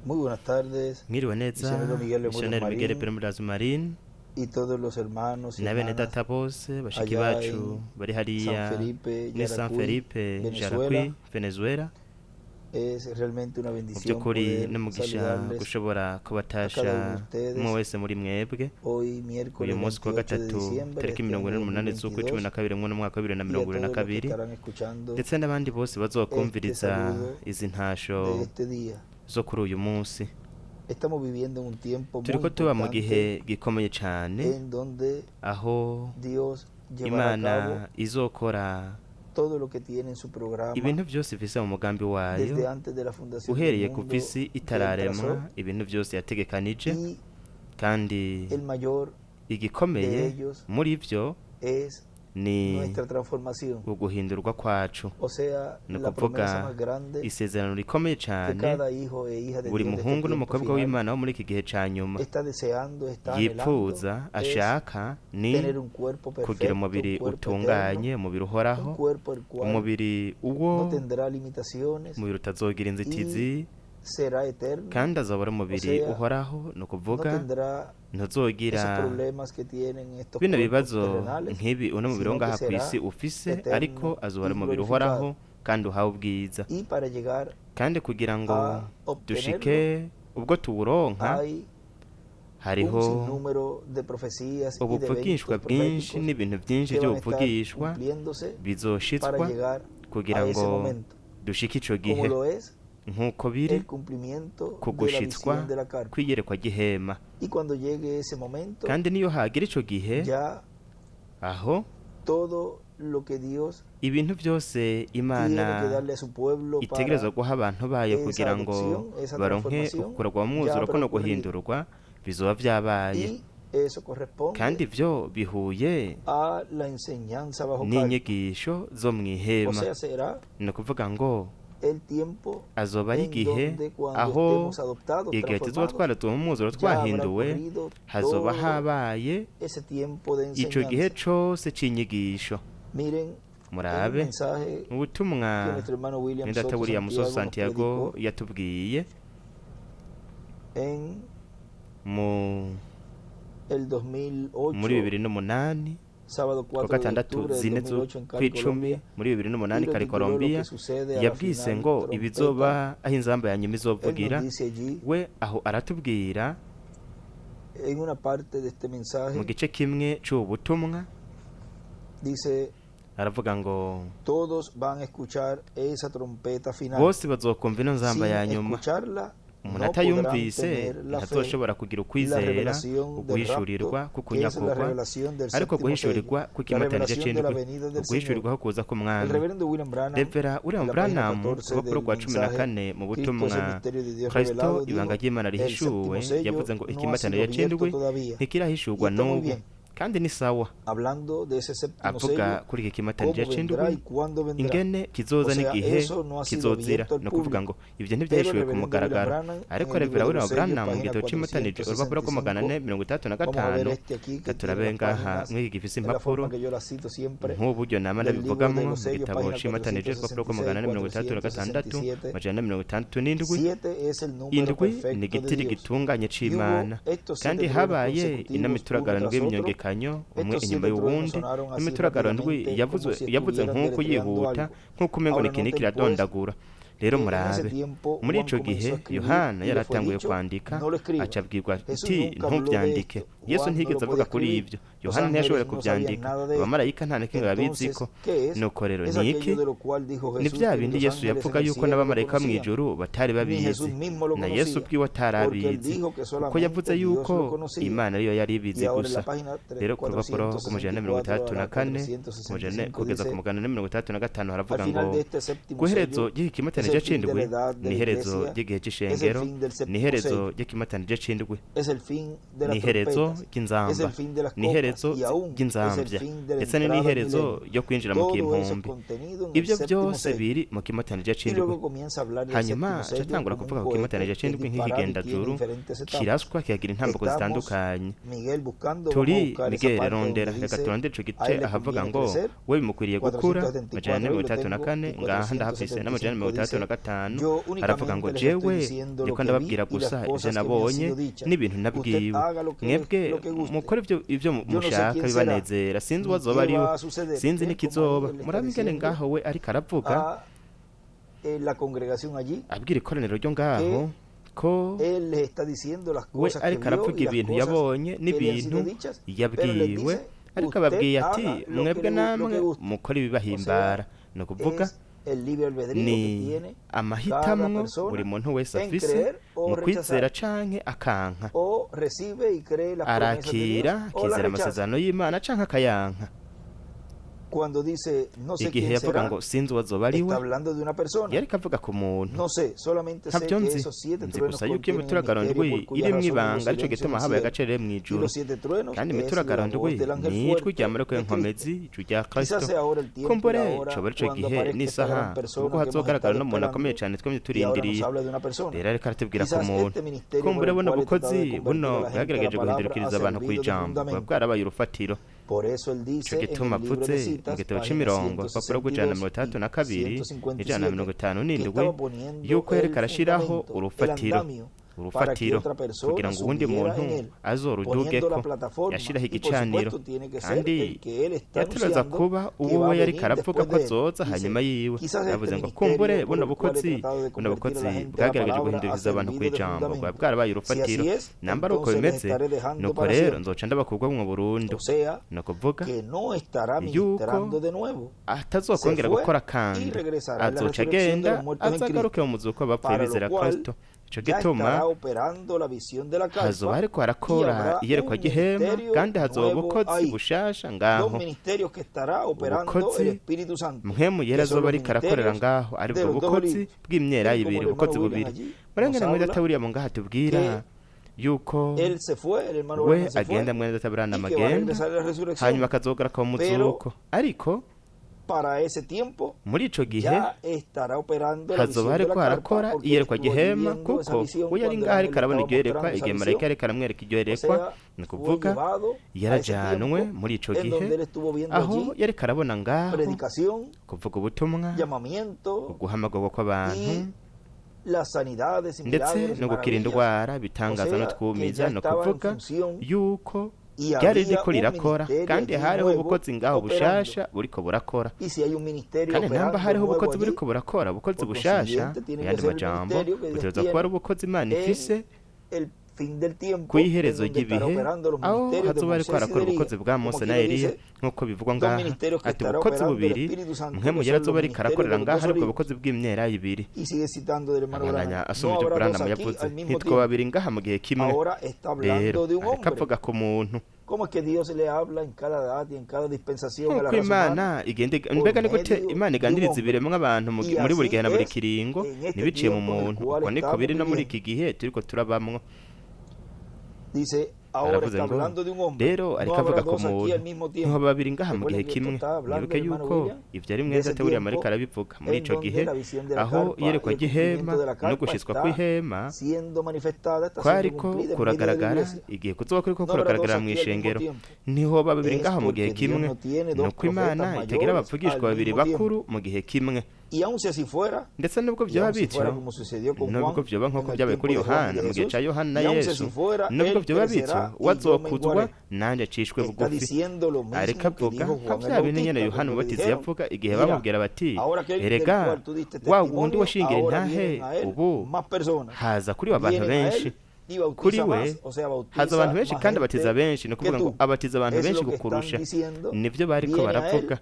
Muy buenas tardes, Mwiriwe neza, misionero Miguel Bermúdez missionnaire Miguel Marín Bermúdez Marín y todos los hermanos y na bene hermanas data bose, bashiki allá bacu en bari San hariya Felipe, muri San Yaracuy, Felipe, Venezuela. Yaracuy, Venezuela. Es realmente una Mu bendición by'ukuri poder n'umugisha saludarles gushobora a kubatasha cada uno de ustedes umwe wese muri mwebwe hoy uyu miércoles munsi kuwa 28 de gatatu diciembre de tariki este mirongo año ine n'umunani z'ukwa cumi 2022 na kabiri mu mwaka wa bibiri na y a mirongo ibiri na todos los que kabiri estarán escuchando ndetse n'abandi bose este bazokumviriza saludo izi ntasho de este día. zo kuri uyu munsi. Estamos viviendo un tiempo muy Turiko tuba mu importante gihe gikomeye cane en donde aho Dios llevará a Imana cabo izokora todo lo que tiene en su programa ibintu byose ifise mu mugambi wayo desde antes de la fundación del uhereye ku mundo isi que él itararemwa trazó, ibintu byose yategekanije y kandi el mayor igikomeye de ellos muri byo es ni nuestra transformación, uguhindurwa kwacu, o sea, ni la ukuvuga promesa más grande isezerano rikomeye que cane cada hijo e hija de buri Dios de este muhungu tiempo n'umukobwa final w'Imana wo muri iki gihe ca nyuma está deseando, está anhelando, yipfuza es ashaka ni tener un cuerpo kugira perfecto, un umubiri cuerpo eterno, utunganye, umubiri uhoraho, un cuerpo el cual umubiri uwo no tendrá limitaciones umubiri utazogira inzitizi y será eterno, kandi azaba ari o umubiri sea, uhoraho, ni no ukuvuga tendrá esos ntuzogira problemas que tienen estos bino cuerpos bibazo terrenales, nk'ibi uno mubiri wo sino que ngaha ku será isi ufise, ariko eterno azoba ari y umubiri glorificado. uhoraho kandi uhawe ubwiza. Y para llegar Kandi kugira ngo a obtenerlo, dushike ubwo tuwuronka hay un hariho sinnúmero de profecías y de ubuvugishwa eventos bwinshi proféticos n'ibintu byinshi que van a estar by'ubuvugishwa cumpliéndose para bizoshitswa llegar kugira a ese ngo momento, dushike ico como gihe lo es nk'uko biri el cumplimiento de la kugushitswa visión de la carpa. kw'iyerekwa ry'ihema. Y cuando llegue ese momento, Kandi niyo hagira ico gihe ya aho todo lo que Dios ibintu byose tiene que Imana darle a su pueblo itegerezwa para guha abantu bayo esa kugira ngo adopción, esa baronke transformación, ukukurwa mu ya mwuzuro habrá ko no ocurrido. guhindurwa bizoba vyabaye. Y eso Kandi corresponde ivyo bihuye a la enseñanza bajo carpa. n'inyigisho zo O mw'ihema, sea, será ni ukuvuga ngo el tiempo azoba ari en igihe donde cuando aho estemos adoptados, igihe tuzoba transformados, twaratuwe mu mwuzuro ya habrá twahinduwe ocurrido hazoba todo habaye ese tiempo de ico gihe enseñanza. cose c'inyigisho. Miren, en un Murabe mensaje mu butumwa que nuestro hermano William mwene data Soto William Soto Santiago nos Santiago predicó yatubwiye en mu el muri 2008, 2008 sábado kuwa 4 de gatandatu octubre del zine 2008 en Cali, kw'icumi Colombia, muri bibiri y n'umunani lo Cali tituló Lo Colombia que sucede a la yabwise final ngo trompeta. ibizoba aho inzamba ya nyuma Él nos izovugira. dice allí, We aho aratubwira en una parte de este mu mensaje, gice kimwe c'ubu butumwa dice: aravuga ngo todos van a escuchar esa trompeta final. bose bazokumva ino nzamba Sin ya nyuma. escucharla, Umuntu no podrán atayumvise tener la fe ntazoshobora kugira y la ukwizera, revelación del uguhishurirwa rapto, que es la kukunyakurwa, revelación del ariko séptimo sello, guhishurirwa la kw'ikimatanije revelación de la c'indwi, venida del Señor. uguhishurirwa ko kuza El k'umwami. reverendo William Branham, Revera en William la página Branham ku 14 rupapuro del rwa cumi na mensaje kane mu Cristo es el butumwa misterio de Dios Kristo revelado, ibanga dijo: ry'Imana el séptimo rihishuwe, sello yavuze ngo no ha ikimatanije sido abierto c'indwi todavía. Y ntikirahishurwa está muy n'ubu, bien. kandi ni sawa. Hablando de ese séptimo Avuga sello, kuri iki kimatanije cómo c'indwi vendrá y cuándo vendrá. ingene O kizoza sea, n'igihe eso no ha sido kizozira, abierto al ni ukuvuga público. ngo ivyo Pero el ntivyahishuriwe ku reverendo William mugaragaro. Branham, en Ariko el libro Revera de William los sellos, Branham mu página gitabo c'imatanije urupapuro rw'amagana ane 465, mirongo itandatu na vamos a ver gatanu este aquí que tiene katurabe las ngaha páginas mw'iki gifise en la impapuro forma que yo las cito siempre, nk'uburyo nama del libro de ndabivugamwo mu los sellos, gitabo página c'imatanije urupapuro rw'amagana ane mirongo itandatu na gatandatu 466, 467. amajana ane mirongo itandatu n'indwi. Siete es el número Indwi ni perfecto de igitiri Dios. gitunganye Y hubo c'Imana. estos Kandi siete truenos habaye consecutivos, ino uno mituragaro tras ndwi otro. y'imyongekanyo umwe Estos inyuma siete truenos y'uwundi. sonaron así Imituragaro ndwi rápidamente como yavuze si yavuze estuvieran nk'uko deletreando yihuta algo. nk'uko umengo ni Ahora ikintu noten pues kiradondagura. Rero que en ese murabe tiempo muri Juan ico comenzó gihe a escribir Yohana y le fue yaratanguye dicho: kwandika no lo escriba. aca abwirwa Jesús ati nunca habló de ntuvyandike. esto. Yesu Juan no ntiyigeze lo avuga podía kuri escribir. ivyo, Los Yohana ángeles ntiyashoboye no sabían kuvyandika, nada de esto. abamarayika nta na kimwe Entonces, babiziko. ¿qué es? Nuko rero Es ni iki? aquello de lo cual dijo Ni Jesús vya que ni bindi los Yesu ángeles yavuga en el yuko cielo lo n'abamarayika conocían, mw'ijuru batari ni babizi, Jesús mismo lo na Yesu conocía, ubwiwe porque él atarabizi, dijo que kuko yavuze solamente Dios lo yuko conocía. Imana ariyo yari Y ibizi ahora en la gusa. página Rero ku rupapuro rw'amajana ane mirongo 464 itandatu a na la kane ku majana ane 465 kugeza ku dice: magana ane mirongo itandatu na gatanu al haravuga final ngo de este séptimo ku iherezo sello ry'iki es kimatanije el fin de la c'indwi edad de ni la iherezo iglesia, ry'igihe es el c'ishengero fin del ni séptimo iherezo sello, ry'ikimatanije c'indwi es el fin de ni la iherezo trompeta, Es ry'inzamba, el fin de las ni iherezo copas y aún es el ry'inzambya, fin de la ndetse ni entrada al n'iherezo milenio. ryo kwinjira mu Todo eso kimpumbi. contenido en el Ibyo séptimo byose sello. biri mu kimatanije Y c'indwi. luego comienza a hablar del Hanyuma séptimo sello acatangura como kuvuga un ku kimatanije cohete que es c'indwi disparado y tiene nk'ikigendajuru diferentes etapas. kiraswa kikagira intambuko Estamos, zitandukanye. Miguel, buscando, vamos a Turi buscar esa Miguel parte rondera, donde reka dice, turondere ico a gice él le ahavuga conviene ngo crecer. we bimukwiriye gukura, amajana ane 474, mirongo hoy lo itandatu na tengo, kane y ngaha ndahafise n'amajana mirongo 475 itandatu na dice, gatanu, yo aravuga ngo únicamente les estoy jewe diciendo lo ndiko que vi ndababwira y las gusa ivyo cosas que me han nabonye sido dichas. n'ibintu Usted nabwiwe, haga lo que, mwebwe lo que guste. mukore ivyo Yo no sé mushaka quién será, bibanezera, sinzi ni uwo azoba qué ari we, va a suceder. sinzi Ven cómo ahí n'ikizoba. él está Murabe ingene diciendo ngaho we ariko aravuga a la congregación allí abwira ikoraniro ryo que ngaho ko él les está diciendo las we cosas que ariko vio aravuga y las ibintu cosas yabonye que le han n'ibintu sido dichas, pero les yabwiwe, dice, ariko usted ababwiye ati haga lo que mwebwe le, lo namwe que guste. mukore O sea, ibibahimbara. Ni ukuvuga es el libre albedrío que ni tiene cada amahitamwo buri persona muntu wese en afise creer mu o kwizera rechazar, canke akanka, o recibe y cree las promesas de Dios arakira o las akizera rechaza. amasezerano y'Imana canke akayanka. Cuando dice no sé Igihe quién yavuga será, ngo sinzi uwo azoba ari está we, hablando de una persona. yariko avuga ku muntu. No sé, solamente sé Ntabyo que nzi, esos siete nzi truenos gusa yuko iyo contienen el mituragaro misterio ndwi por cuya irimwo razón hubo ibanga, arico silencio en gituma el habaye cielo. agacerere Y mw'ijuru. los siete truenos Kandi es la imituragaro voz ndwi del ángel ni ijwi rya fuerte marayika de Cristo. w'inkomezi, ijwi rya Quizás Kristo. sea ahora el tiempo y la Kumbure hora coba arico cuando gihe aparezca esta n'isaha gran ubwo persona que hemos hazogaragara estado uno muntu akomeye esperando cane twamye y ahora nos turindiriye. habla de una persona. Rero ariko aratubwira ku Quizás muntu. este ministerio por Kumbure el buno cual he tratado de bukozi convertir buno a la gente a la bwagerageje palabra ha guhindukiriza abantu servido de kw'ijambo, buba fundamento. bwarabaye urufatiro. Por eso él Ico dice en gituma el libro de avuze mu citas, gitabo página c'imirongo, urupapuro rw'ijana na mirongo 162 itandatu y na kabiri n'ijana na mirongo 157, itanu que n'indwi, estaba poniendo yuko yariko el arashiraho fundamento, el urufatiro, andamio, para que urufatiro otra persona kugira ngo uwundi subiera muntu en él, poniendo la azorudugeko, plataforma. yashiraho Y por igicaniro. supuesto tiene que ser Kandi el que él está yategerezwa anunciando kuba que uwo va a we yariko venir aravuga después ko de él. azoza Dice, hanyuma yiwe. quizás este Yavuze ngo ministerio kumbure por buno el cual he bukozi, tratado de buno convertir a bukozi la gente a la bwagerageje palabra ha guhindukiriza abantu servido de kw'ijambo, bwaba fundamento. bwarabaye Si urufatiro. así es, Namba ari uko entonces les bimeze, estaré dejando nuko para rero siempre. nzoca ndabakurwamwo burundu. O sea, Ni ukuvuga que no estará yuko ministrando de nuevo. Se atazokongera fue gukora y kandi, regresará en la azoca resurrección de agenda los muertos en Cristo, azagaruke mu muzuko w'abapfuye para lo bizera cual Kristo. Ico ya gituma estará operando la visión de la hazoba carpa hariko y harakora habrá iyerekwa un ry'ihema, ministerio kandi hazoba nuevo ubukozi ahí. bushasha Dos ngaho. ministerios que estará operando el Ubukozi Espíritu Santo, mpwemu yera que son azoba los ariko arakorera ministerios ngaho, de aribwo los dos bukozi olivos. bw'imyelayo Ven como ibiri, el hermano ubukozi William bubiri. allí nos Murengene mwene data habla William ngaho atubwira que yuko él se fue, el hermano we Branham se fue agenda mwene data Branham y que va a agenda, regresar a la hanyuma resurrección. akazogaruka mu Pero muzuko. Ariko para ese tiempo muri ico gihe ya estará operando la hazoba visión de hariko la carpa harakora porque él iyerekwa estuvo allí ry'ihema, viendo esa kuko visión we yari cuando el ngaho ángel ariko le arabona estaba iryo yerekwa mostrando esa igihe marayika visión. yariko aramwereka iryo O yerekwa. sea, Ni fue ukuvuga llevado a ese yarajanwe tiempo muri ico en gihe donde él estuvo viendo aho allí yariko arabona ngaho predicación, kuvuga ubutumwa, llamamiento uguhamagarwa kw'abantu, y las sanidades y ndetse milagros y no gukira maravillas. indwara, O ibitangaza sea, que n'utwumiza. ya Ni estaba en ukuvuga función yuko y ryari había ririko un rirakora, ministerio kandi allí hariho nuevo ubukozi ngaho operando. bushasha buriko burakora. Y si hay un ministerio Kandi namba operando hariho nuevo ubukozi allí, buriko burakora, ubukozi por bushasha, consiguiente mu tiene que yandi ser el majambo ministerio que Dios butegerezwa kuba ari tiene ubukozi Imana en ifise el fin del tiempo, en kw'iherezo donde estará ry'ibihe, operando los aho ministerios de hazoba hariko Moisés y harakora de ubukozi Elías, bwa como Mose aquí na lo Eliya dice, nk'uko bivugwa dos ngaha, ministerios que ati estará ubukozi operando el bubiri Espíritu Santo, mpwemu que yera son los azoba ariko ministerios de arakorera los ngaha, dos aribwo olivos. bukozi bw'imyelayo ibiri. Y sigue citando del hermano Abandanya Branham, asoma no ivyo habrá Branham dos aquí yavuze, al mismo ntitwo tiempo. babiri ngaha mu gihe kimwe. Ahora está Rero hablando de un ariko hombre. avuga ku muntu. ¿Cómo es que Dios le habla en cada edad y en cada dispensación a la Nk'uko raza humana? Imana igenda Por mbega ni gute medio Imana de un igandiriza hombre. ibiremwa abantu Y muri buri así gihe na buri es kiringo, en este ntibiciye mu tiempo en el muntu. cual Uko niko estamos biri no muri viviendo. iki gihe turiko turabamwo. Dice, ahora Aravuze está ngo hablando de un hombre. rero ariko No habrá avuga ku dos aquí muntu, al mismo tiempo. ntihoba babiri ngaha mu gihe Recuerden que esto kimwe. está hablando Mwibuke el hermano yuko William ivyo ari de mwene ese data William ariko tiempo arabivuga muri en ico donde gihe la visión de la aho carpa y iyerekwa el ry'ihema cumplimiento de la no carpa gushitswa está kw'ihema siendo manifestada, está siendo kwariko cumplida en medio de la kuragaragara iglesia. igihe kuzoba kuriko No habrá dos kuragaragara aquí al mismo mw'ishengero. tiempo. Ntihoba babiri Es ngaha mu gihe porque Dios kimwe. no tiene dos Nuko Imana profetas itagira mayores abavugishwa al babiri mismo tiempo. bakuru mu gihe kimwe. Y aun si así fuera, Ndetse nubwo y vyoba aun si bityo, fuera como sucedió con nubwo Juan vyoba en nk'uko el vyabaye tiempo kuri de Juan y Yohana de mu gihe Jesús, ca Yohana na y aun si Yesu, así fuera, nubwo él vyoba bityo, crecerá y yo uwazokuzwa menguaré. nanje acishwe Está bugufi. diciendo lo mismo Ariko que avuga dijo nka Juan el vya bindi nyene Bautista Yohana cuando le Umubatizi dijeron, yavuga igihe mira, bamubwira bati ahora aquel del erega cual tú diste wa wundi testimonio, washingira ahora intahe vienen a él ubu más personas. haza kuri we abantu Vienen a benshi. él y Kuri bautiza we más, o sea, haza bautiza abantu benshi más kandi abatiza gente benshi, ni que ukuvuga ngo tú. abatiza abantu Es benshi lo que están kukurusha. diciendo. Nivyo bariko Viene a él baravuga.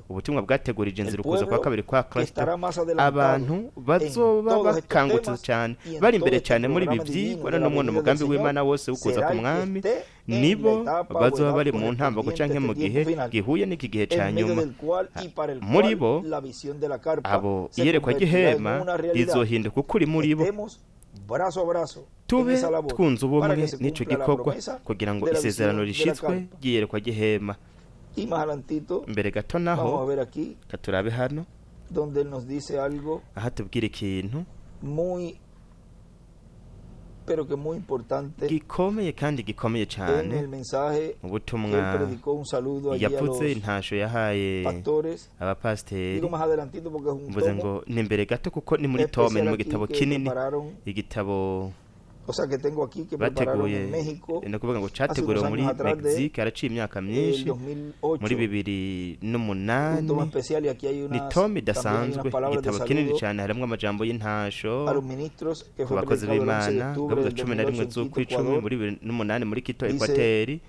Cristo. Ubutumwa bwategurije El inzira ukuza kwa pueblo kabiri kwa que Kristo. estará más adelantado Abantu en bazoba todos estos bakangutse temas cyane, y en bari todo imbere este cyane muri ibi programa divino vyigwa de no la mu venida del mugambi Señor, w'Imana wose w'ukuza será el que k'umwami, esté en la nibo etapa o bazoba edad bari mu ntambuko correspondiente a canke este mu gihe tiempo final, gihuye n'iki gihe ca en medio nyuma. del cual y para el Muri cual bo la visión de la carpa abo se iyerekwa convertirá en ry'ihema una realidad. rizohinduka ukuri muri bo. Estemos brazo a brazo en Tube esa labor twunze para ubumwe que se n'ico cumpla la gikorwa promesa kugira ngo de la isezerano visión de la rishitswe carpa. ry'iyerekwa ry'ihema. Y más adelantito Mbere gato vamos a naho ver aquí katurabe hano. Donde él nos dice algo aho atubwira ikintu muy, pero que muy importante gikomeye kandi gikomeye en cyane el mensaje mu que butumwa él predicó. Un saludo allí a yavuze, los intasho yahaye pastores. abapasiteri. Digo más adelantito porque es un Mvuze tomo ngo ni imbere gato kuko ni muri tome, especial ni mu aquí gitabo que kinini, prepararon, igitabo o sea, que tengo aquí, que prepararon bateguye, en México ni ukuvuga ngo hace categuriwe unos muri años atrás de Mexique haraciye imyaka el myinshi, 2008, muri bibiri un n'umunani. tomo especial, y aquí hay Ni unas, tome también hay idasanzwe, unas palabras de igitabo kinini saludo cyane, harimo amajambo y'intasho a los ministros que ku fue bakozi predicado el 11 de b'Imana. octubre Gabuza del 11 2008 en Quito, z'ukwicumi Ecuador. muri 2008 muri Quito, Dice Ekwateri.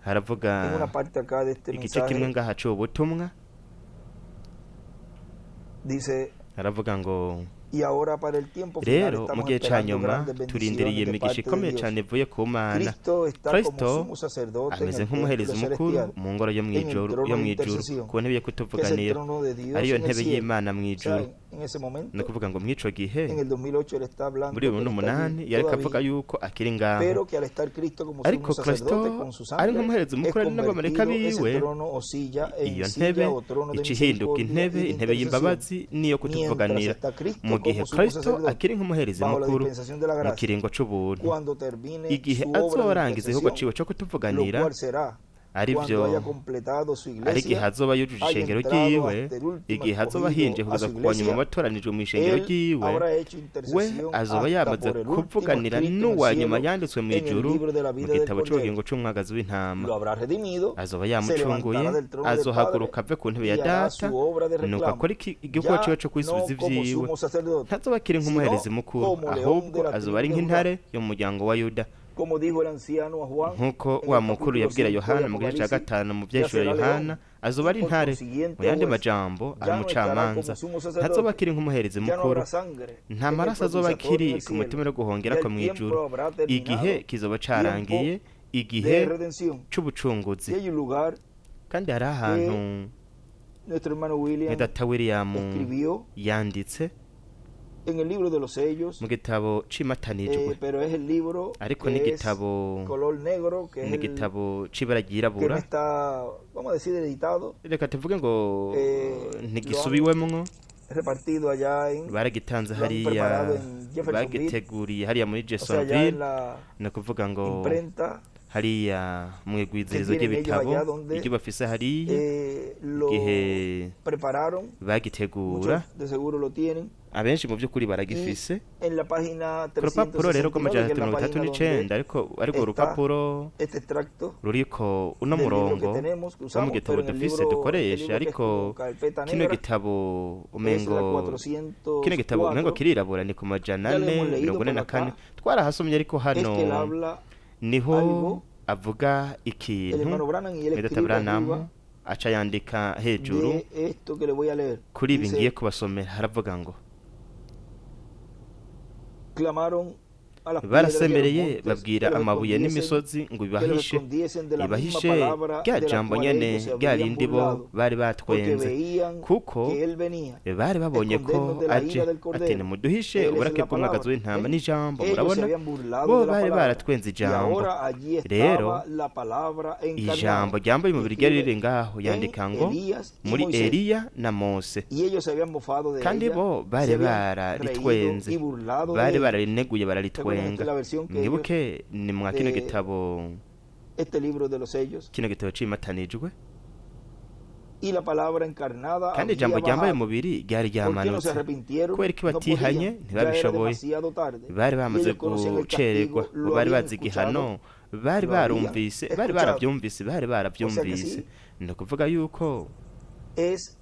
Haravuga en una parte acá de este igice kimwe mensaje, ngaha c'ubu butumwa, dice: haravuga ngo y ahora para el tiempo final rero mu estamos gihe ca esperando nyuma grandes turindiriye bendiciones de imigisha parte de ikomeye Dios. cane ivuye ku Mana. Cristo está como Kristo sumo sacerdote en ameze el nk'umuherezi templo mukuru celestial, mu ngoro yo en el mw'ijuru, trono yo de mw'ijuru, intercesión, ku ntebe yo que es el kutuvuganira, trono de Dios ariyo en el ntebe cielo. y'Imana O sea, mw'ijuru. en ese Ni momento, ukuvuga ngo mw'ico gihe, en el 2008, él está hablando muri que bibiri él está n'umunani, allí yariko avuga todavía, yuko akiri ngaho, pero que al estar Cristo como sumo ariko sacerdote Kristo con su ari sangre, nk'umuherezi es mukuru ari n'abamarayika convertido ese biwe, trono o silla en iyo silla ntebe o trono de ica ihinduka misericordia intebe, y de intebe intercesión. y'imbabazi n'iyo Mientras kutuvuganira, está Cristo mu gihe como sumo Kristo sacerdote akiri nk'umuherezi bajo la mukuru dispensación de la mu gracia, kiringo c'ubuntu, cuando termine igihe su obra de azorangiza igikorwa intercesión, ciwe co lo kutuvuganira, cual será arivyo cuando haya completado su ari igihe iglesia, azoba yujuje haya ishengero entrado ryiwe, hasta el último igihe azoba escogido ahinjiye a kugeza su ku wa nyuma iglesia, watoranijwe mu ishengero él ryiwe, habrá hecho we intercesión azoba hasta yamaze por el último kuvuganira escrito en el n'uwa nyuma cielo, yanditswe mu en el ijuru libro de la mu vida del gitabo Cordero. c'ubugingo c'umwagazi w'intama. Lo habrá redimido, Azoba se yamucunguye, levantará del trono del Padre azohaguruka ave ku ntebe ya y hará Data, su obra de nuko reclamo, akora igikorwa ciwe ya co kwisubiza no como ivyiwe. sumo sacerdote, Ntazoba akiri nk'umuherezi sino mukuru, como león ahubwo de la azoba ari tribu de Judá. nk'intare yo mu muryango wa Yuda, Como dijo el anciano a Juan nk'uko en wa el mukuru capítulo yabwira 5 de Yohana mu gice ca Apocalipsis, gatanu mu ya vyahishura será Yohana, león azoba y ari por intare. Mu consiguiente yandi juez. majambo, ari Ya no estará umucamanza, como sumo ntazoba sacerdote, akiri nk'umuherezi ya no mukuru, habrá sangre nta en el maraso azoba propiciatorio akiri en el ku mutima cielo. no guhongera Ya ko el mw'ijuru. tiempo habrá Igihe terminado, kizoba tiempo carangiye, igihe de redención. c'ubucunguzi. Y hay un lugar Kandi hari ahantu nuestro hermano William data William escribió yanditse en el libro de los sellos, mu gitabo cimatanijwe, pero es el libro ariko que es n'igitabo color negro, que es ni el igitabo c'ibara que no ryirabura, está, vamos a decir, editado, reka tuvuge ngo lo ntigisubiwemwo, han repartido allá en, baragitanze lo han hariya, preparado en Jeffersonville, bagiteguriye hariya muri o sea, allá en Jeffersonville, la ni ukuvuga ngo imprenta hariya mu que igwizirizo tienen ellos ry'ibitabo allá donde iryo bafise hariya, lo igihe prepararon, bagitegura, muchos de seguro lo tienen, abenshi mu by'ukuri y baragifise. en la página Ku rupapuro rero 369, rw'amajana que es atatu la mirongo itatu página donde n'icenda, ariko ariko está urupapuro este extracto ruriko uno del libro que murongo tenemos, que wo mu usamos, gitabo pero en el dufise libro, este dukoresha, libro que es ariko como carpeta kino negra, gitabo es la umengo kino gitabo umengo 404, kirirabura, ni ku majana ya lo ane hemos leído mirongo ine por na kane, acá, twarahasomye, ariko es que él hano habla niho algo, avuga el ikintu hermano Branham, y él Data escribe Branham arriba aca yandika hejuru de esto que le voy a leer. kuri ibi ngiye Dice: kubasomera, haravuga ngo clamaron a las piedras y a los barasemereye montes que babwira los amabuye escondiesen, n'imisozi ngo que los ibahishe, escondiesen de la misma ibahishe palabra rya de la jambo cual nyene ellos se rya habían rindi bo burlado, bari porque batwenze, veían kuko que él venía. bari babonye ko Escondernos de la aje, ira del ati Cordero. nimuduhishe Él es uburake la bw'umwagazi palabra. w'intama ¿Ven? n'ijambo. Ellos se Murabona, habían burlado bo de la bari palabra. baratwenze Y ijambo. ahora allí Rero estaba la palabra ijambo encarnada. ryambaye umubiri ryari Escribe riri ngaho, en yandika ngo Elías y muri Moisés. Eliya na Mose, Y ellos se habían mofado de kandi ella, bo se bari habían reído bararitwenze, y burlado de bari ella. bararineguye, Recuerden, esta bararitwenga. es la versión que ellos Mwibuke ni mwa kino de gitabo, este libro de los sellos. kino gitabo cimatanijwe, Y la palabra encarnada kandi había ijambo ryambaye bajado. umubiri ryari ¿Por qué no se ryamanutse. arrepintieron? Kubera ko No batihanye, podían, ya era ntibabishoboye, demasiado tarde. bari Y bamaze ellos conocían el gucererwa, castigo, bo lo bari habían bazi escuchado, igihano, bari lo habían barumvise, bari escuchado. baravyumvise, bari O sea que baravyumvise. sí, Ni ukuvuga yuko es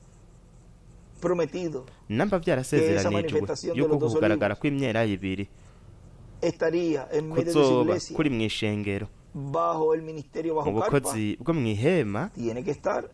prometido namba que esa vyarasezeranijwe manifestación de yuko los dos kugaragara olivos kw'imyelayo ibiri estaría en medio de su kuzoba iglesia, kuri mw'ishengero, bajo el ministerio, mu bajo carpa, bukozi bwo mw'ihema, tiene que estar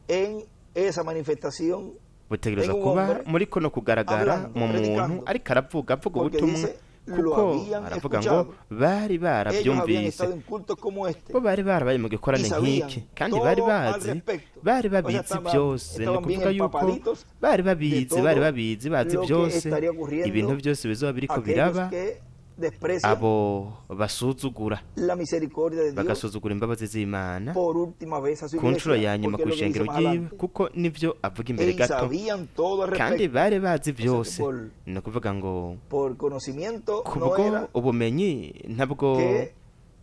en esa manifestación butegerezwa en un kuba hombre muri kuno kugaragara hablando, mu muntu predicando, ariko aravuga, avuga porque ubutumwa, dice, lo kuko habían aravuga ngo escuchado. bari Ellos habían baravyumvise, estado en cultos como este bo bari barabaye mu gikorane y sabían nk'iki, kandi bari todo al bazi, respecto. bari O sea, babizi estaban, byose. Ni estaban bien ukuvuga yuko empapaditos bari de babizi, bari todo babizi, bazi lo que byose estaría ibintu ocurriendo byose bizoba biriko aquellos biraba que desprecian Abo basuzugura, la misericordia de Dios bagasuzugura imbabazi z'Imana por última vez a su ku nshuro iglesia, ya nyuma porque ku es lo que dice ishengero más ryiwe, adelante. Kuko nivyo avuga imbere Y gato. sabían todo al Kandi respecto. bari bazi byose. Por- Ni ukuvuga ngo Por conocimiento no kubwo era ubumenyi, ntabwo que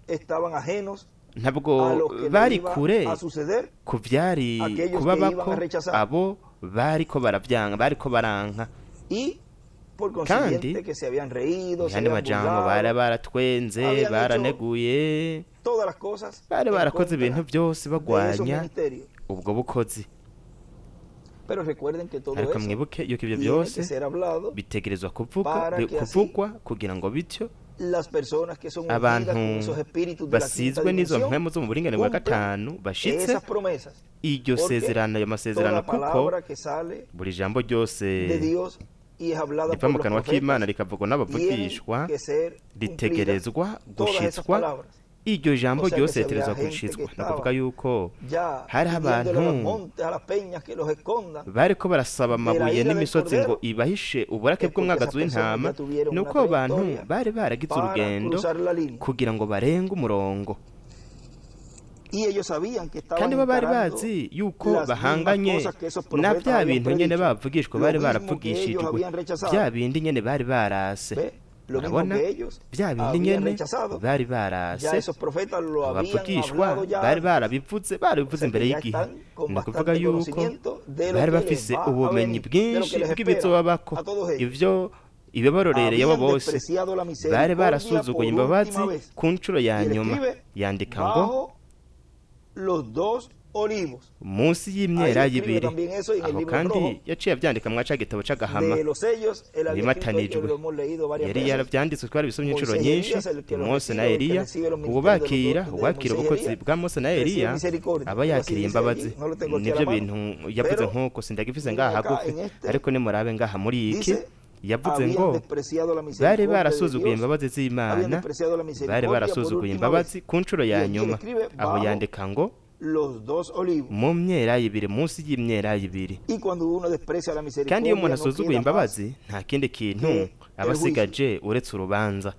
estaban ajenos ntabwo a lo que le bari iba kure a suceder ku byari aquellos que kubabako iban a rechazar. Abo bariko baravyanga, bariko baranka. Y por Kandi consiguiente que se habían reído, se yandi habían majambo, bari burlado, baratwenze, habían hecho baraneguye, todas las cosas bari en barakoze contra ibintu byose de esos bagwanya ministerios. Ubwo bukozi. Pero recuerden que todo Ariko eso mwibuke yuko ibyo tiene byose que ser hablado bitegerezwa kuvuga para que así kuvugwa kugira ngo bityo las personas que son ungidas abantu con esos espíritus de la quinta basizwe n'izo dimensión mpwemu zo mu buringanire bwa cumplan gatanu bashitse esas promesas. Iryo Porque sezerano, ayo masezerano, toda kuko palabra que sale buri jambo ryose de Dios y es hablada riva por mu los kanwa k'Imana profetas rikavugwa tienen n'abavugishwa que ser cumplidas ritegerezwa todas esas gushitswa. Palabras. Iryo jambo O sea que ryose si había ritegerezwa gente que gushitswa. Ni estaba ukuvuga yuko ya hariho pidiéndole a los abantu montes, a las peñas que los escondan bariko barasaba de la amabuye ira del n'imisozi ngo Cordero, ibahishe uburake es porque bw'umwagazi esas personas w'intama. ya tuvieron Ni una uko abo bantu trayectoria bari baragize para urugendo cruzar la línea. Kugira ngo barenge umurongo. Y ellos sabían que estaban Kandi bo bari encarando bazi yuko las mismas bahanganye cosas que esos na profetas bya habían bintu nyene predicho, bavugishwa, lo bari mismo que ellos baravugishijwe, habían rechazado. bya bindi nyene bari barase. ¿Ve? Lo mismo Murabona, que ellos bya bindi habían nyene rechazado, bari ya barase, esos profetas lo habían abavugishwa hablado ya bari antes. barabivuze, O barabivuze sea imbere que ya y'igihe. están con Ni ukuvuga bastante yuko conocimiento de lo bari que les bafise va a ubumenyi venir, de lo que bwinshi les espera bw'ibizobabako, a todos ellos. ivyo ibibarorereye abo Habían bose. despreciado la Bari misericordia barasuzuguye por imbabazi última vez. ku nshuro ya Y él nyuma. escribe Yandika ngo bajo los dos olivos. Munsi Ahí y'imyelayo escribe ibiri. también eso en el Aho libro kandi rojo yaciye avyandika mwa ca gitabo c'agahama de los sellos. Él había escrito ahí, que bimatanijwe. lo hemos leído varias Yari veces. yaravyanditse, twarabisomye inshuro Moisés y nyinshi. Elías, el que los Mose na recibe, el que Eliya, recibe los ministerios de los uwubakira dos, de uwakira Moisés y ubukozi Elías, bwa Mose na recibe Eliya misericordia. aba Algo así yakiriye dice imbabazi. allí, no lo tengo aquí a Nivyo la mano. bintu yavuze Pero nk'uko sindagifise miren ngaha acá hagufi, en este, ariko nimurabe ngaha muri iki, dice, yavuze habían ngo despreciado la bari misericordia de barasuzuguye Dios, imbabazi habían z'Imana, despreciado la bari misericordia por barasuzuguye última vez. imbabazi ku nshuro Y ya aquí él nyuma. escribe Aho bajo yandika ngo los dos olivos. mu myelayo ibiri, munsi y'imyelayo ibiri. Y cuando uno desprecia la Kandi iyo umuntu misericordia, no asuzuguye queda más imbabazi, nta kindi kintu que aba el juicio. asigaje uretse urubanza.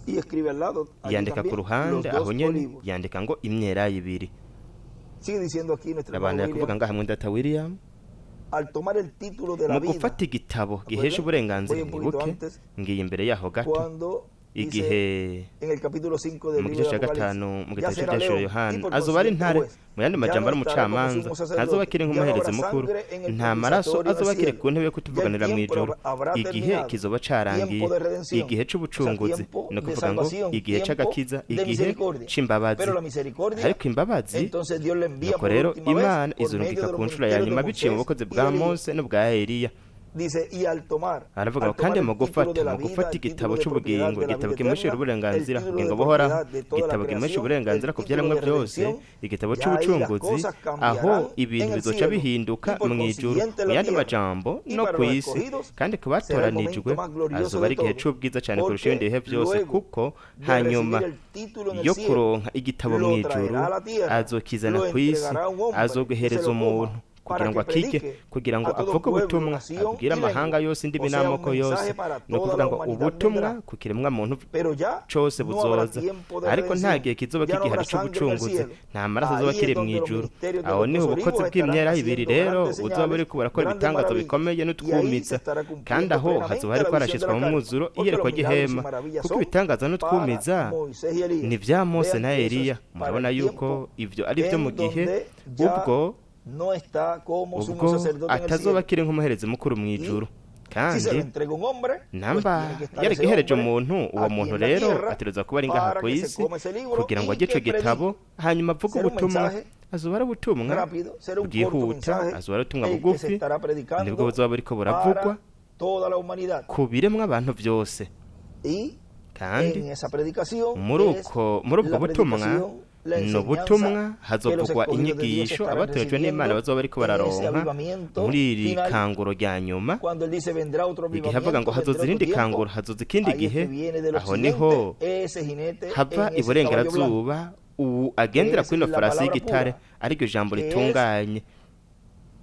Y escribe al lado, allí Yandika ku también, los ruhande dos aho nyene, olivos. yandika ngo imyelayo ibiri. Sigue diciendo aquí nuestro hermano Abantu kuvuga William, ngaha mwene data William, al tomar el título de la mu vida, gufata igitabo gihesha acuerden, uburenganzira, voy un poquito mwibuke, antes, ngiye imbere yaho gato, cuando dice igihe en el capítulo 5 del mu libro gice de cya Apocalipsis, gatanu mu ya gitabo será cy'ibyahishuriwe león y Yohana, por azoba ari consiguiente intare. Juez. Mu yandi Ya majambo, no ari estará como umucamanza, sumo ntazoba sacerdote, akiri ya no nk'umuherezi habrá mukuru, sangre en el nta maraso propiciatorio en el azoba akiri cielo. ku ntebe yo Ya el kutuvuganira mu tiempo ijuru. habrá Igihe terminado, kizoba carangiye, tiempo de redención, igihe o sea, c'ubucunguzi, tiempo ni de ukuvuga ngo salvación, igihe tiempo c'agakiza, de igihe misericordia. c'imbabazi. Pero la misericordia, Ariko imbabazi, entonces Dios la envía nuko por rero última vez Imana por medio izurungika de ku los nshuro ya ministerios de nyuma biciye mu Moisés bukozi y bwa de Elías. Mose n'ubwa Eliya. Dice, y al tomar, Aravuga al ngo kandi tomar mu el título gufata de la mu vida, gufata el igitabo título de propiedad c'ubugingo, de la igitabo vida kimushira eterna, el uburenganzira título ubugingo de buhoraho, propiedad de toda la igitabo kimushira creación, el uburenganzira ku título vyaremwe de byose, redención, igitabo ya ahí las c'ubucunguzi, cosas aho cambiarán ibintu en el bizoca cielo bihinduka y por mu ijuru, consiguiente en mu la yandi tierra. majambo Y no para ku los isi, escogidos kandi ku será el batoranijwe momento más glorioso azoba de ari igihe todos, c'ubwiza cane kurusha ibindi porque bihe vyose, luego kuko de hanyuma recibir el título en el yo cielo, kuronka igitabo mu lo ijuru, traerá a la tierra, azokizana lo ku isi, entregará a un hombre que se azoguhereza lo coma umuntu kugira para ngo que akirye, predique kugira ngo a todo avuge pueblo, ubutumwa, nación abwire y amahanga lengua. yose, indimi O sea, un n'amoko yose. mensaje para Ni toda ukuvuga la ngo humanidad ubutumwa vendrá. ku kiremwa muntu Pero ya cose no habrá buzoza, tiempo de ariko nta redención, gihe kizoba ya no kigihari habrá sangre en el c'ubucunguzi, cielo. nta maraso azoba Ahí akiri es mu donde los ijuru. ministerios de Aho los niho dos ubukozi olivos estarán bw'imyelayo ibiri haciendo rero grandes buzoba señales, buriko burakora grandes ibitangazo maravillas. bikomeye Y ahí se n'utwumiza, estará kandi cumpliendo aho hazoba plenamente hariko la visión de harashitswa la mu carta, mwuzuro porque iyerekwa los milagros y ry'ihema, maravillas kuko son ibitangaza n'utwumiza para Moisés y Elías. ni vya Mose Vean na que eso es Eliya. para Murabona el yuko tiempo ivyo ari vyo mu en gihe donde ya ubwo no está como sumo ubwo sacerdote en el atazoba cielo. akiri nk'umuherezi mukuru mu Y ijuru. si se lo Kandi entrega un hombre, pues namba tiene que estar ese yarigihereje hombre umuntu, uwo aquí muntu en la rero tierra ategerezwa kuba ari ngaha para ku que se isi coma ese libro kugira ngo y ajye ico que gitabo predique. hanyuma avuge Será un ubutumwa. mensaje Azoba ari ubutumwa rápido, será un corto bwihuta, mensaje azoba ari ubutumwa el que se bugufi, estará nibwo predicando buzoba buriko buravugwa para toda la humanidad. ku biremwa abantu vyose. Y Kandi en esa predicación muri es uko muri ubwo la butumwa predicación, la ni enseñanza ubutumwa que los hazovugwa escogidos de Dios inyigisho estarán abatojwe n'Imana recibiendo bazoba bariko en ese bararonka avivamiento muri iri final. kanguro rya nyuma. Cuando él dice vendrá otro Igihe avuga ngo avivamiento, hazoza vendrá otro irindi tiempo, kanguro, hazoza ikindi ahí es gihe, que viene del aho niho occidente ese jinete hava en ese caballo blanco, iburengerazuba ubu agendera que es kuri ino la farasi palabra y'igitare, pura, ariryo jambo que es ritunganye,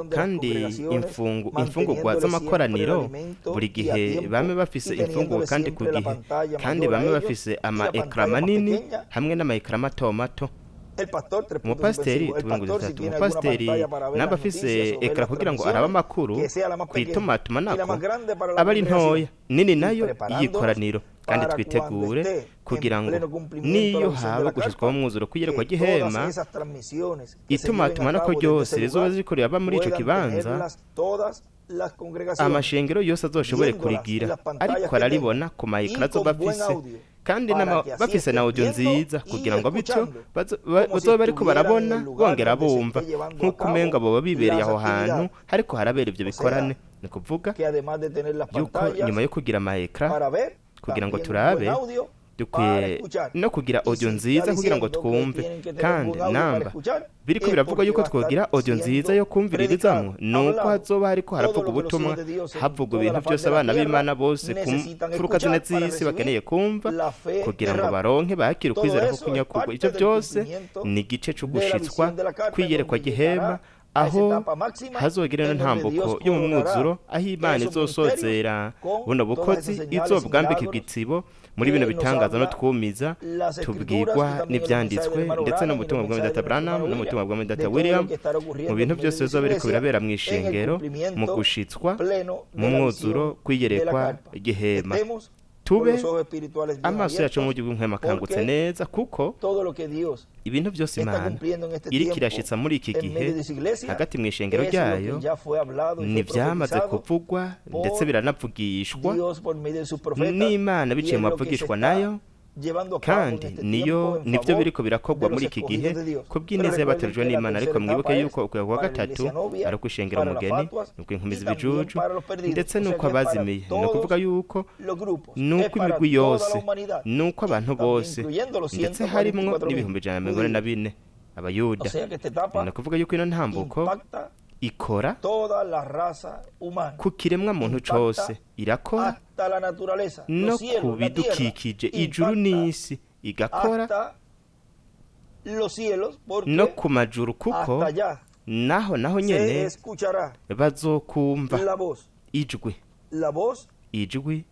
alimentación de las Kandi congregaciones, imfungurwa manteniéndole siempre el z'amakoraniro alimento buri y a gihe tiempo bame y bafise imfungurwa teniéndole kandi ku siempre la gihe, pantalla kandi mayor a bame ellos bafise y ama la ekara pantalla más manini pequeña hamwe n'ama ekara mato mato. El pastor 3.55. Umupasiteri El tubunguza pastor, si itatu tiene alguna umupasiteri pantalla para ver namba las afise noticias o ver ekara las kugira ngo arabe transmisiones, amakuru que sea la más pequeña y la kw'itumatumanako más grande para la aba ari ntoya congregación. nini Y nayo preparándonos y'ikoraniro kandi para cuando twitegure esté en kugira ngo pleno cumplimiento la niyo visión de haba la gushitswaho carpa, umwuzuro kw'iyerekwa que todas ry'ihema esas transmisiones que se lleven a itumatumanako cabo desde ryose ese rizoba lugar ziriko riraba muri ico puedan kibanza tenerlas todas las congregaciones, amashengero yose azoshobore viéndolas en kurigira las pantallas ariko que tengan araribona ku y mayekara azoba con buen afise audio, kandi para n'ama que así bafise na estén audio viendo nziza y kugira ngo bityo escuchando, como si bazobe bariko estuvieran en barabona el lugar bongera donde se bumva esté llevando a nk'uko umenga cabo boba bibereye las aho hantu actividades. hariko harabera ivyo O sea, bikorane ni kuvuga que además de tener las yuko pantallas nyuma yo kugira amayekara para ver, kugira ngo también un buen turabe audio para dukwiye escuchar. no kugira Y audio si nziza está kugira ngo diciendo que twumve tienen que tener kandi buen audio para namba escuchar, biriko es biravugwa porque yuko va a estar twogira audio nziza siendo yo kumviririzamwo predicado, nuko hablado. hazoba hariko Todo haravugwa lo que los ubutumwa hijos de Dios en havugwa toda ibintu la faz byose de la abana tierra b'Imana bose ku necesitan mfuruka zine escuchar para z'isi bakeneye recibir kumva la fe kugira de ngo rapto. baronke bakire Todo ukwizera ko eso es kunyakugwa parte ivyo del byose cumplimiento ni igice co de la gushitswa visión de la carta en kw'iyerekwa donde ry'ihema llegará a esa aho etapa máxima hazogira ino en donde ntambuko Dios yo mu coronará mwuzuro aho Imana esos misterios izosozera con buno todas bukozi esas señales y izobwambika milagros igitsibo muri bino que nos bitangaza no habla twumiza las escrituras y tubwirwa también el mensaje del n'ivyanditswe hermano ndetse Branham y los n'ubutumwa bwa mensajes Data de nuestro Branham hermano William, n'ubutumwa bwa de Data todo lo William que estará mu ocurriendo bintu en medio byose de su bizoba biriko iglesia birabera en el mw'ishengero mu cumplimiento gushitswa pleno mu de la mwuzuro visión de la kw'iyerekwa carpa. ry'ihema Estemos con tube los ojos espirituales bien amaso yacu mu abiertos buryo bw'impwemu akangutse porque neza kuko todo lo que Dios ibintu byose está Imana cumpliendo en este iriko tiempo irashitsa muri iki en gihe medio de su iglesia hagati mw'ishengero es lo ryayo que ya fue hablado y ni fue vyamaze profetizado kuvugwa ndetse por biranavugishwa Dios por medio de sus profetas n'Imana y biciye es mu lo que se bavugishwa está nayo llevando a cabo en kandi este niyo tiempo en nivyo favor biriko birakorwa de los muri iki gihe escogidos de Dios. ku Pero bw'ineza recuerden y'abatorejwe que la n'Imana ariko tercera mwibuke etapa es yuko ukwega kwa para la gatatu iglesia novia, ari ukwishengera para las umugeni fatuas ukw'inkumi y también z'ibijuju para los perdidos. ndetse O sea n'uko que es para abazimiye ni ukuvuga todos yuko los grupos, es nuko para imigwi toda la yose humanidad nuko y abantu también bose incluyendo los ndetse harimwo 144.000 n'ibihumbi ijana na mirongo ine na judíos. bine abayuda O sea que esta etapa ni ukuvuga yuko ino ntambuko impacta ikora toda la raza humana, ku kiremwa muntu impacta cose irakora hasta la naturaleza, no los ku cielos, la tierra, bidukikije ijuru impacta n'isi igakora hasta los cielos, no porque ku majuru kuko hasta allá naho naho se nyene escuchará bazokumva la voz, ijwi la voz ijwi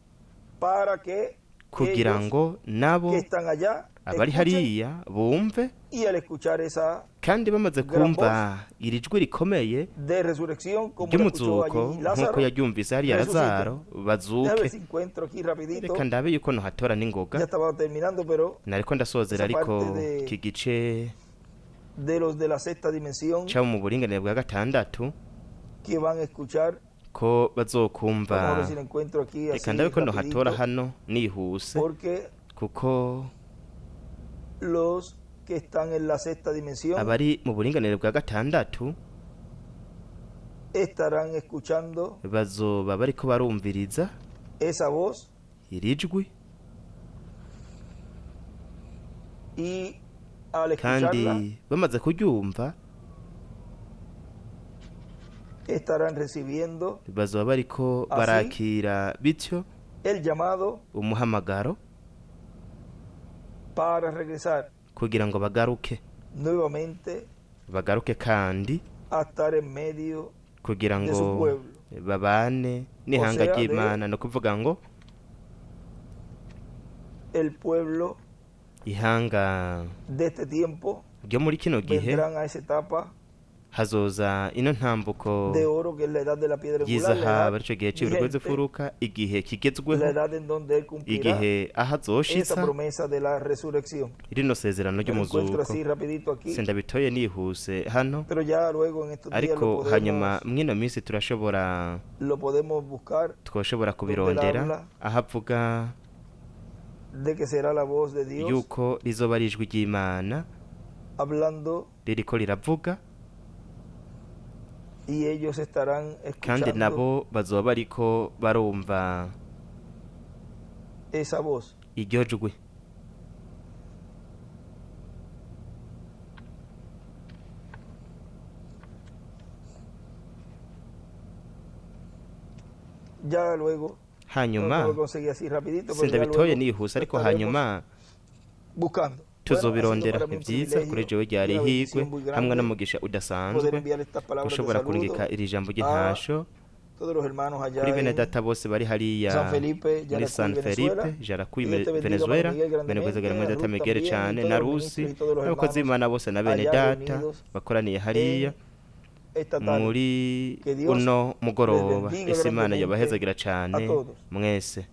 para que kugira ellos ngo nabo que están allá abari escuchen hariya bumve y al escuchar esa kandi bamaze gran kumva iri jwi rikomeye de resurrección como la escuchó ry'umuzuko allí nk'uko Lázaro, yaryumvise hariya resuciten. Lazaro Déjame bazuke ver si encuentro aquí rapidito. reka ndabe yuko nohatora n'ingoga Ya estaba terminando, pero nariko ndasozera esa ariko parte de, iki gice de los de la sexta dimensión cabo mu buringanire bwa gatandatu que van a escuchar. ko Vamos a bazokumva ver si lo encuentro aquí reka así ndabe ko nohatora rapidito, hano nihuse porque kuko los que están en la sexta dimensión abari mu buringanire bwa gatandatu estarán escuchando bazoba bariko barumviriza esa voz iri jwi y al kandi escucharla bamaze kuryumva estarán recibiendo bazoba bariko así barakira bityo el llamado umuhamagaro para regresar kugira ngo bagaruke nuevamente bagaruke kandi a estar en medio kugira de su ngo pueblo, babane o n'ihanga sea, de ry'Imana no kuvuga ngo el pueblo ihanga de este tiempo ryo muri kino gihe vendrán a esa etapa hazoza ino ntambuko de oro que es la edad de la piedra angular, la y'izahabu edad arico gihe c'ibirwa vigente, z'ifuruka igihe la kigezweho edad en donde él cumplirá igihe aho esa azoshitsa promesa de la resurrección. rino sezerano Me lo encuentro ry'umuzuko así rapidito aquí, sindabitoye nihuse hano pero ya luego en estos días lo ariko hanyuma podemos, mwino minsi turashobora lo podemos buscar twoshobora donde él kubirondera habla aho avuga de que será la voz de Dios yuko rizoba ari ijwi ry'Imana hablando ririko riravuga y ellos estarán kandi escuchando nabo bazoba bariko barumva esa voz. iryo jwi. Ya luego, no, no Hanyuma lo conseguí así rapidito, pero ya sindabitoye luego nihuse lo ariko estaremos hanyuma buscando. Bueno, ha sido tuzobirondera. para Ni mí un vyiza kuri privilegio jewe y ryari una ihigwe bendición muy hamwe grande n'umugisha poder udasanzwe enviar estas palabras de gushobora kurungika saludo iri jambo a ry'intasho Todos los hermanos allá Kuri bene en data bose bari hariya San Felipe, muri San Yaracuy, Felipe, Venezuela. Jaracuy, Que Dios te bendiga, Venezuela, Miguel, bene grandemente, kwezagara mwene a data Ruth Miguel también, y cane todos na los Rusi ministros y todos los n'abakozi hermanos b'Imana bose na bene allá data reunidos bakoraniye hariya en esta tarde. muri Que Dios uno les mugoroba. bendiga Ese Imana grandemente yobahezagira a cane todos. mwese.